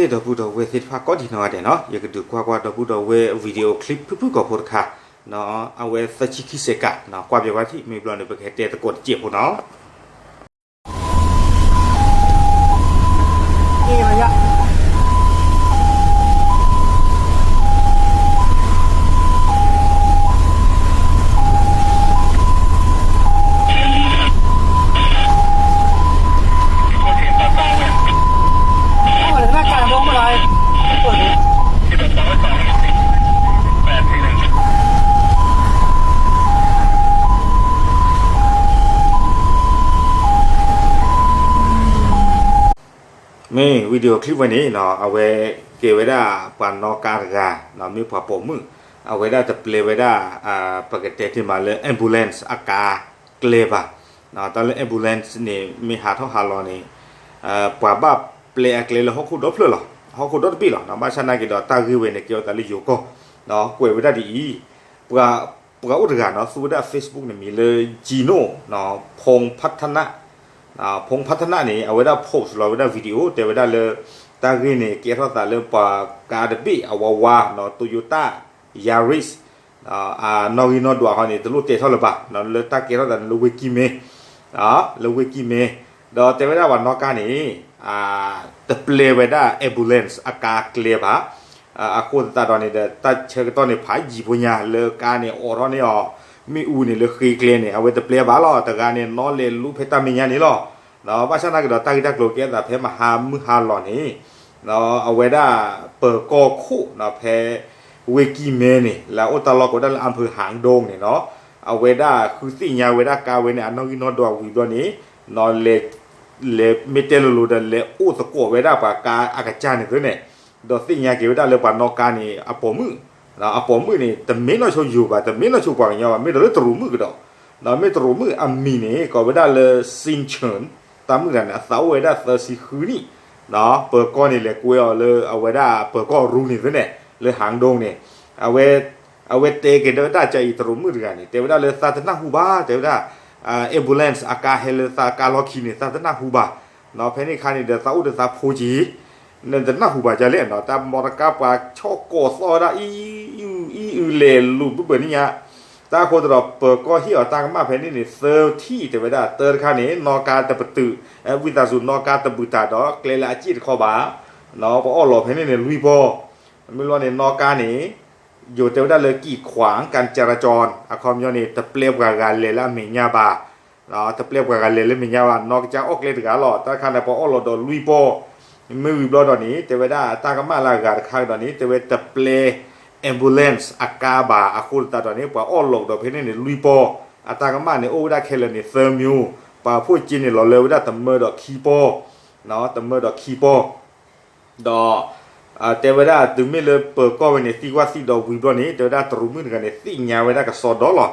ဒီပုၢ်ဒီဝဲၢ်သ့ၣ်တဖၣ်ကိးဒံနီၢ်ဂၤဒဲးနီၤ, ယကဒုးကွၢ်ကွၢ်ဒီပုၢ်ဒီဝဲၢ် video clip ဖုၣ်ဖုၣ်ကိာ်ဖိတခါ, အဝဲသၢဆံခံစဲးကး, ကွၢ်ပၠးဝဲထံၣ် မ့ၢ်ဘျီန့ၣ် ပကဟဲတဲသကိးတစဲးဖိနီၤ. မ့ၢ် video clip ဝဲန့ၣ်နီၤ, အဝဲကဲဝဲဒၣ်ပှၤနီၣ်ကါတဂၤ, မ့ၢ်ပှၤပိာ်မုၣ်, အဝဲဒၣ်တပျဲဝဲဒၣ်, ပကတဲတ့ၢ်မးလၢ ambulance အကါကျဲဘၣ်. တၢ်လၢ ambulance န့ၣ် မ့ၢ်ဟးထီၣ်ဟးလီၤန့ၣ်, ပှၤဘၣ်ပျဲအကျဲလၢဟီၣ်ခိၣ်ဒီဖျၢၣ်လီၤ. ဟီၣ်ခိၣ်ဒီတဘ့ၣ်လီၤ. ဘၣ်ဆၣ်နာ်က့ဒီး တၢ်ဂ့ၢ်ဝဲန့ၣ် ကဲအသးလၢယိၤကီၢ်, ကွဲးဝဲဒၣ်ဒ်အံၤ, ပှၤအိၣ်တဂၤနီၤ သူဝဲဒၣ် Facebook န့ၣ်မံၤလၢ Gino, ဖုန်းဖတ်သနာ, ဖုန်းဖတ်သနာ န့ၣ် အဝဲဒၣ် post လီၤဝဲဒၣ် video တဲဝဲဒၣ်လၢ တၢ်ဂ့ၢ်န့ၣ် ကဲထီၣ်သးလၢပှၤကါတဘ့ၣ်အဝါဝါနီၤ Toyota Yaris, အနီၣ်ဂံၢ်နီၣ်ဒွးဃီန့ၣ် တလိၣ်တဲထီၣ်လၢၤဘၣ်, လၢတၢ်ကဲထီၣ်သးန့ၣ်လၢဝ့ၢ်ကံၢ်မဲ, လၢဝ့ၢ်ကံၢ်မဲ, ဒီးတဲဝဲဒၣ်ပှၤနီၣ်ကါန့ၣ် တပျဲဝဲဒၣ် ambulance အကါကျဲဘၣ်. အဃိသတးဒီးန့ၣ်ဒီး တၢ်ဆၢကတီၢ်န့ၣ် ဖးယံာ်ဖိညါလၢကါန့ၣ် အိးထီၣ်န့ၢ်အီၤ မ့ၣ်အူန့ၣ်လၢဃ့ကျဲန့ၣ် အဝဲတပျဲဘၣ်လီၤ. တဂၤန့ၣ် နီၣ်လဲၤလူၤဖဲတၢ်မဲာ်ညါန့ၣ်လီၤ. ဘၣ်ဆၣ်နာ်က့ဒီး တၢ်ဂ့ၢ်တၢ်ကျိၤကဲအသးဖဲမဟါမုၢ်ဟါလီၤန့ၣ် အဝဲဒၣ်ပၢၤကီၢ်ခိၣ်နီၤ ဖဲဝ့ၢ်ကံၢ်မဲန့ၣ် လၢအအိၣ်တၢ်လီၢ်ကိးဒၣ်လၢ အၣ်ဖၢၣ်ဟၣ်ဒိၣ်န့ၣ်နီၤ, အဝဲဒၣ်ဃုသ့ၣ်ညါဝဲဒၣ်ကါဝဲန့ၣ် အနီၣ်ဂံၢ်နီၣ်ဒွးဝံၤဘျီန့ၣ် လဲၤ လဲၤမ့ၢ်တဲလိၤလိၤဒီး လဲၤအိၣ်သကိးဝဲဒၣ်ပှၤကါအကစၢ်န့ၣ်သ့န့ၣ်, ဒီးသ့ၣ်ညါက့ၤဝဲဒၣ်လၢပှၤနီၣ်ကါန့ၣ် အပိာ်မုၣ်, အပိာ်မုၣ်န့ၣ် တမ့ၢ်နီၢ်ဆိယိၤဘၣ်, တမ့ၢ်နီၢ်ဆိပှၤကညီဘၣ်, မ့ၢ်ဒီးလၢတရူးမုၣ်ကဒီး, ဒီးမ့ၢ်တရူးမုၣ်အမံၤန့ၣ် ကိးဝဲဒၣ်လၢ စံဆၢၣ်, တၢ်မုၣ်တဂၤန့ၣ် အသးအိၣ်ဝဲဒၣ်သၢဆံဃုနံၣ်, ပၢၤကီၢ်န့ၣ် လဲၤကွဲအီၤလၢအဝဲဒၣ်ပၢၤကီၢ်ရူန့ၣ်သ့န့ၣ် လၢဟၣ်ဒိၣ်န့ၣ်, အဝဲ အဝဲတဲက့ၤဒီးဝဲဒၣ် ကၢအံၤတရူးမုၣ်တဂၤန့ၣ် တဲဝဲဒၣ်လၢသးတနၢ်ဟူဘၣ်, တဲဝဲဒၣ် ambulance အကါဟဲလၢသးကါလီၢ်ခံန့ၣ် သးတနၢ်ဟူဘၣ်, ဖဲန့ၣ်အခါန့ၣ်ဒီး သးအိၣ်ဒီးသးဖိက့ၤ, နတနၢ်ဟူဘၣ်ကလဲၣ်နီၤ, တၢ်မီတကါပှၤဆီၣ်ကိးသီၣ်ဝဲဒၣ် အံၤအံၤအံၤ လဲၤလူၤဘုဘၢၣ်နံၣ်ညါ, တၢ်အဃိသတးဒီး ပၢၤကီၢ်ဟ့ၣ်အီၤတၢ်ကမၣ်ဖဲန့ၣ်န့ၣ် သၢထံၣ် တဲဝဲဒၣ် တၢ်တခါန့ၣ် နီၣ်ကါတပတုာ်, ဝံသးစူၤနီၣ်ကါတဘုတၢ်ဒီး ကျဲလၢအစ့ၣ်တခီဘၣ်, ပအီၣ်လီၤဖဲန့ၣ်န့ၣ် လွံၢ်ပီၢ်, မ့ၢ်လီၤန့ၣ် နီၣ်ကါန့ၣ် ယိၤတဲဝဲဒၣ်လၢ ကံာ်ခွၣ် ကၣ်စၢရကၠီၣ် အခီပညီန့ၣ် တပျဲပှၤဂၤလဲၤလၢအမဲာ်ညါဘၣ်, တပျဲပှၤဂၤလဲၤလၢမဲာ်ညါဘၣ်, နီၣ်ကါအီၣ်ကျဲတဂၤလီၤ, တၢ်တခါန့ၣ် ပှၤအီၣ်လီၤဒီးလွံၢ်ပီၢ်, မ့ၢ်ဝံၤဘျီဒီးန့ၣ် တဲဝဲဒၣ်တၢ်ကမၣ်လၢအဂၤတခါကဒီးန့ၣ် တဲဝဲတပျဲ ambulance အကါဘၣ်, အဃိသတးဒီးန့ၣ် ပှၤအီၣ်လီၤကဒီးဖဲန့ၣ်န့ၣ် လွံၢ်ပီၢ်, အတၢ်ကမၣ်န့ၣ် အိၣ်ဝဲဒၣ်ခဲလၢာ်န့ၣ် သၢမံၤ, ပှၤဖိက့န့ၣ် လီၤလၢဝဲဒၣ်တမၢဒီးခံပီၢ်, တမၢဒီးခံပီၢ် ဒီး တဲဝဲဒၣ်တုၤမ့ၢ်လၢပၢၤကီၢ်ဝဲန့ၣ် သံကွၢ်သံဒီးဝံၤဘျီန့ၣ် တဲဝဲဒၣ်တရူးမုၣ်တဂၤန့ၣ် သ့ၣ်ညါဝဲဒၣ်ကစီဒီလီၤ.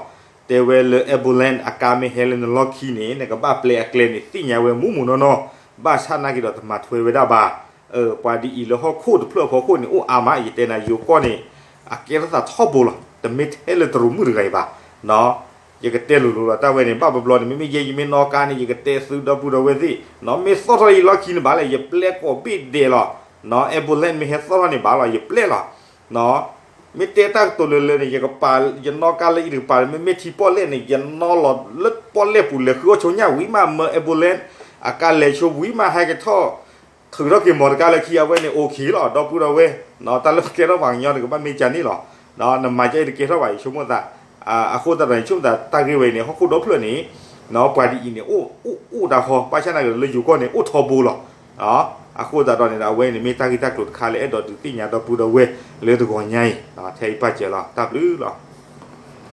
တဲဝဲလၢ ambulance အကါမ့ၢ်ဟဲလၢနလီၢ်ခံန့ၣ် နကဘၣ်ပျဲအကျဲန့ၣ် သ့ၣ်ညါဝဲမူးမူးနီၢ်နီၢ်, ဘၣ်ဆၣ်နာ်က့ဒီးတမၤထွဲဝဲဒၣ်ဘၣ်. ပှၤဒ်အံၤလၢဟီၣ်ခိၣ်တဖျၢၣ်အဖီခိၣ်န့ၣ် အိၣ်အါမး, ယတဲနၤ ယိၤကီၢ်န့ၣ် အကဲထီၣ်သးထီဘိလီၤ, တမ့ၢ်ထဲလၢတရူးမုၣ်တဂၤအံၤဘၣ်. ယကတဲလိၤလိၤလီၤ တၢ်ဝဲန့ၣ် ဘၣ်ဘျီဘျီန့ၣ် မ့မ့ၢ်ယဲယမ့ၢ်နီၣ်ကါန့ၣ် ယကတဲသုဒီပုၢ်ဒီဝဲၢ်သ့ၣ်, မ့ၢ်သီၣ်ထီၣ်ယလီၢ်ခံန့ၣ်ဘၣ်လဲၣ် ယပျဲကိးဘ့ၣ်ဒဲးလီၤ. ambulance မ့ၢ်ဟဲသီၣ်ထီၣ်န့ၣ်ဘၣ်လီၤ ယပျဲလီၤ. မ့ၢ်တဲတၢ်ကတိၤလၢလၢန့ၣ် ယကပၤ ယနီၣ်ကါလၢအံၤတကပၤ မ့မ့ၢ်ထံပီၣ်လဲၣ်န့ၣ် ယနီၣ်လီၤလၢပီၣ်လဲၣ်ပူၤ လဲၤဃုအီၣ်ဆိညၣ်ဝံၤမး မၢ ambulance အကါလဲၤဆိဝံၤမး ဟဲကထီၣ် ထုးထီၣ်က့ၤမီတကါလၢခံ အဝဲန့ၣ် okay လီၤ ဒီပုၢ်ဒီဝဲၢ်, တၢ်လၢကဲထီၣ်ပှၤကညီန့ၣ် ကဘၣ်မ့ၢ်ကန့ၣ်လီၤ. နမၤကဲအံၤတကဲထီၣ်ဘၣ် ယဆိကမိၣ်သး, အဃိသတးဒီး ယဆိကမိၣ်သး တၢ်ဂ့ၢ်ဝဲအံၤန့ၣ် ဟီၣ်ခိၣ်ဒီဖျၢၣ်န့ၣ် ပှၤဒ်အံၤန့ၣ် အိၣ်အိၣ်တၢ်ဃီ ဘၣ်ဆၣ်နာ်က့ဒီးလၢယိၤကီၢ်န့ၣ် အိၣ်ထီဘိလီၤ. အဃိသတးဒီးန့ၣ်ဒီး အဝဲအံၤန့ၣ်မ့ၢ်တၢ်ဂ့ၢ်တၢ်ကျိၤတခါလၢအဲၣ်ဒိးဒုးသ့ၣ်ညါဒီပုၢ်ဒီဝဲၢ်လၢတဂီၤညါအံၤ, ထဲအံၤပာ်စၢၤလီၤ တၢ်ဘျုးလီၤ.